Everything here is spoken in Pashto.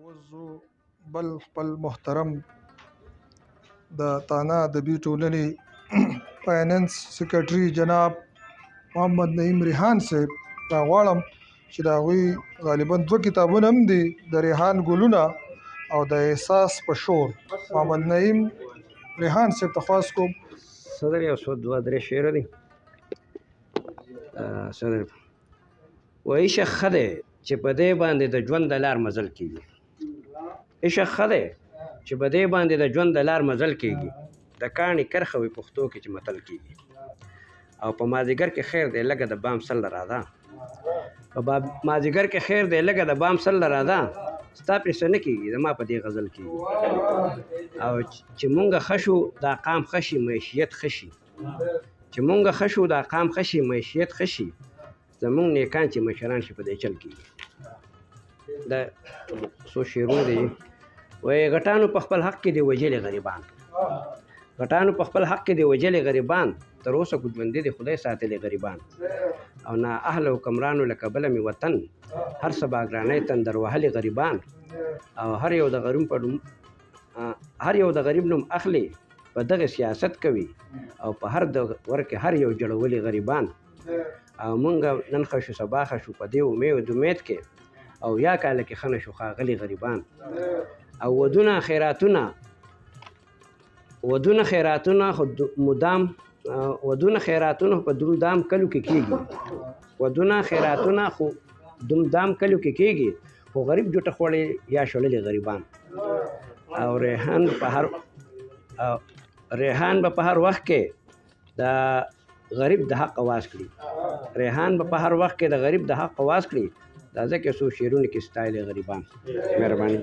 اوس زه بل خپل محترم د تانا ادبي ټولنې فایننس سیکرټري جناب محمد نعیم ریحان صاحب را غواړم چې د هغوی غالبا دوه کتابونه هم دي، د ریحان ګلونه او د احساس په شور. محمد نعیم ریحان صاحب ته خواست کوم. صدر، یو څو دوه درې شعر دي. صدر وایي: عشق ښه دی چې په دې باندې د ژوند د لار مزل کېږي. عشق ښه دی چې په دې باندې د ژوند د لار مزل کېږي. د کاڼي کرښه وي پښتو کې چې متل کېږي. او په مازیګر کې خیر دی لږه د بام سر له راځه. په مازیګر کې خیر دی لږه د بام سر له راځه، ستا پرې څه نه کېږي، زما په دې غزل کېږي. او چې مونږ ښه شو دا قام ښه شي، معیشت ښه شي. چې مونږ ښه شو دا قام ښه شي، معیشت ښه شي. زمونږ نیکان چې مشران شي په دې چل کېږي. دا څو شعرونه دي. وایي: غټانو په خپل حق کې دي وژلي غریبان، غټانو په خپل حق کې دي وژلي غریبان، تر اوسه کو ژوندي دي خدای ساتلي غریبان. او نا اهل حکمرانو له کبله مې وطن هر سبا ګرانۍ تندر وهلي غریبان. او هر یو د غریب نوم اخلي، په دغه سیاست کوي، او په هر دور کې هر یو جړولي غریبان. او مونږ نن ښه شو سبا ښه شو په دې امید امید کې، او یا کاله کې ښه نه شو ښاغلي غریبان. او ودونه خیراتونه په دوم دام کلو کې کیږي. ودونه خیراتونه خو دوم دام کلو کې کیږي، خو غریب جوټه خوړې یا شړلې غریبان. او ریحان به په هر وخت کې د غریب د حق اواز کړي. ریحان به په هر وخت کې د غریب د حق اواز کړي. دا ځکه څو شعرونو کې ستایلې غریبان. مهرباني.